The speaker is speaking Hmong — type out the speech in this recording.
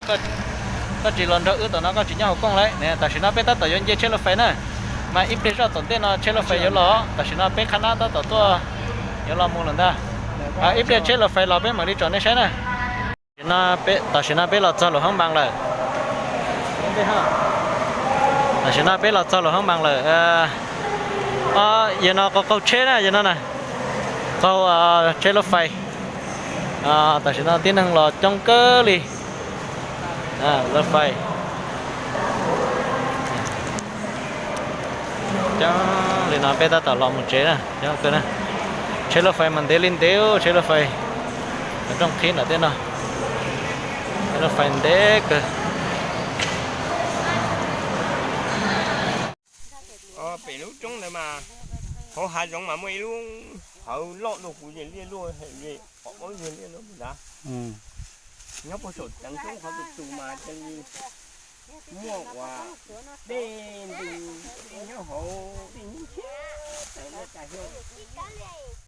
Koj tsis los nrog wb tom no koj tsis nyob hauv kooj lawm. Tam sim no peb tab tom yuav nce tsheb lauj fais na, mas ib pliag zoj tom ntej no tsheb lauj fais yuav los. Tam sim no peb qhab nab tab tom tuaj yuav los mus lawm ntag. Ib pliag tsheb lauj fais los peb mam li tsom nej saib na. Tam sim no peb los txog Luas Hoob Npas lawm. Tam sim no peb los txog Luas Hoob Npas lawm. Yog no qaug tsheb na, yog no na, qaug tsheb lauj fais. Tam sim no tib neeg los coob kawg li. Lauj fais coob li no peb tab tom los mus tsev na. Tsheb lauj fais mas ntev li ntev, tsheb lauj fais rooj qhib nram tej no, tsheb lauj fais ntev kawg. Pem lub roob ntawd mas hauv hav zoov mas muaj ib lub hawv loj dua kuv ze liaj luaj, ze ob peb ze liaj luaj ntag. Nyob puag saum teev roob qhov tus tus mas cia li muaj ua dej ntws dej nyob hauv.